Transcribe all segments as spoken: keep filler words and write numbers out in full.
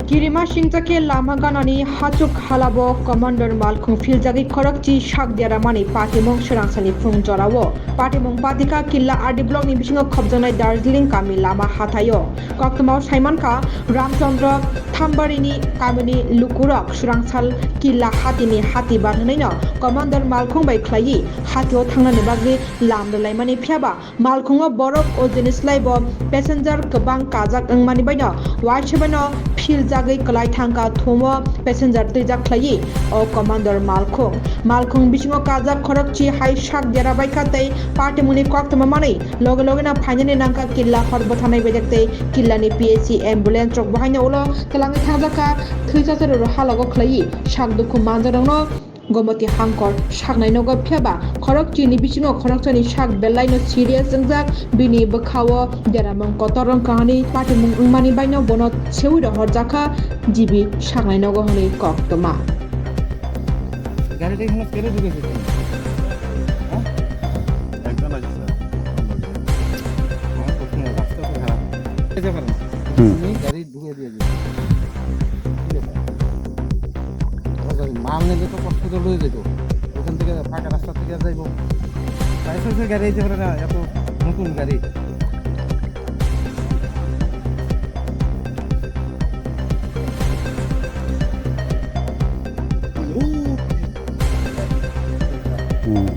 Kirima singcha khe lama ganani hachuk halabo Commander Malkhung philjagwi khorokchi sak deramani patimung swrangsalni phung jorao. Patimung patikha Killa R D blockni bisingo khopjaknai Darjeeling kami lama hathaio. Koktwmao saimankha Ramchandra Thambarini kamini lukurok swrangsal Killa hatini hati barhwnaino Commander Malkhung bai khlaiwi hatio thangnani bagwi lam rwlaimani phiyaba Malkhungo borok o jinis lai bo passenger kwbang kajak wngmani baino waisa baino philjagwi kwlai thangkha thumo passenger twijak khlaiwi o Commander Malkhung. Malkhung bisingo kajak khorokchi hai sak dera baikha tei patimungni koktwma manwi loge logeno phainani nangkha Killa hor bwtharnai bedek tei Killani P H C ambulance rok bo haino ulo twlangwi thangjakha thwichasaroro halogo khlaiwi sak dukhu manjakrokno Gomoti Hangkor saknai nogo phiyaba khorokchini bisingo khoroksani sak belaino serious wngjak, bini bwkhao deramung kotor wngkha hwnwi patimung wngmani baino bono seui rohorjakha G B saknai nogo hwnwi koktwma. গাড়িটা এখানে ফেলে ঢুকেছে তুমি? হ্যাঁ? একজন আছে স্যার। আমার প্রথমে রাস্তা তো খারাপ। যেতে পারেন। হুম। তুমি গাড়ি ঢুকে দিয়ে দিন। ঠিক আছে? ওরা যদি মাল নেবে তো কষ্ট তো লয়ে যেত। ওখান থেকে ফাঁকা রাস্তা থেকে যাইব। বাইশ গাড়ি যেতে পারে না, এত নতুন গাড়ি। Hmm.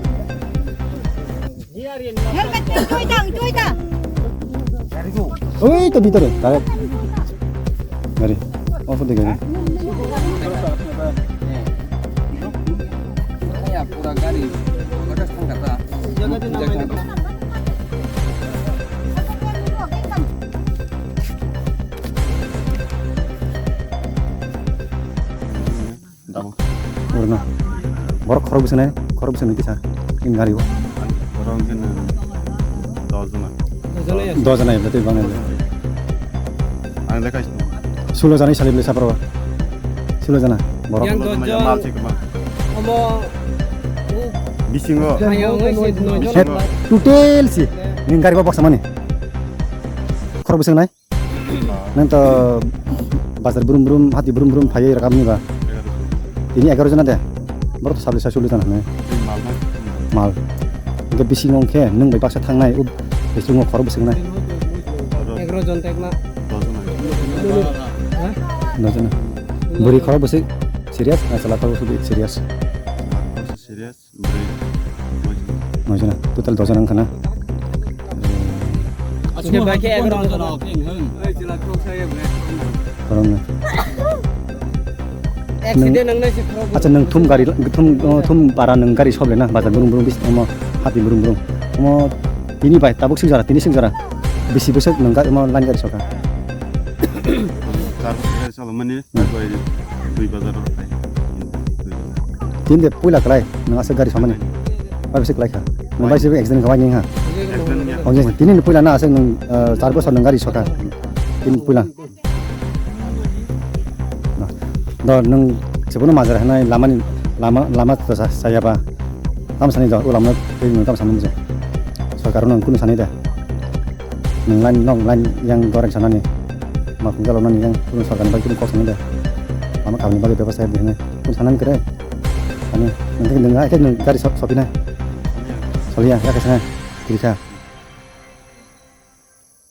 Helmet, tui ta, tui ta. Oi, to bhitore, direct. Gari, off de gari. Pura gari, Urno. Borok khorok bwswk nai, khorok bwswk nai kisa. In gari o. Borok wngkhe nang dos jona. Dos jona ebla tei bang ebla. Ang lekha sino. Sulo jana isali bwlai sapro. Sulo jana. Borok. Yang dos jona, dos jona, mal jon. Sik ma. Omo. Bisingo. Ayang oi si noi jona. Total si. Ning gari ba boksa mani. Khorok bwswk nai. Nang to bazar brum brum, hati brum brum phaiwi rwkapni ba. Tini egaroh jona de. Borok to sabri sa choli jana hwnwi. Mal na. Mal. Hwnkhe bisingo hwnkhe nwng bai baksa thangnai, ub-, bisingo khorok bwswk nai. Egaroh jon tekma. Dos jona. Ha? Dos jona. Bwrwi khorok bwswk serious, na chwla khorok bwswk serious? Serious. Bwrwi, noi jona. Noi jona, total dos jona wngkha na? Hwnkhe bai khe egaroh jona. Borokno. Accident wngnai se khorok. Acha, nwng thum gari, thum, oh, thum para nwng gari sob le na, bazar brum brum bis, omo, hati brum brum. Omo, tini bai, tabuk sik jora, tini sik jora. Bisi bwswk nwng gari, omo, line gari soka. Char bwswk gari. Salomani, hmm, bai dui bazar rok khai. Dui bazar. Tini de puila kalai, nwng aswk gari somani. Bai bisi kalai kha. Nwng bai se accident khabai ning ha. Accident ya. Oh, yes, tini ni puila na aswk nwng, eh, char bosor nwng gari soka. Tini puila. Do nwng sebono majra hanai lamani, lama, lama to sa-, sayaba. Tam sani do, o lama tei nwng tam sani mujo. Sorkar nwng kunu sani da. Nwng line, nwng line yang goreng sanani. Ma khung jalo nani yang kurung sorkar ni bagwi kurung kok sanani da. Lama khamni bagwi bebastha ya bini. Kurung sanani kere. Ani, nwng khe nwng, ai khe nwng gari sop-, sopinai. Soliya, ya khe sanai. Kiri kha.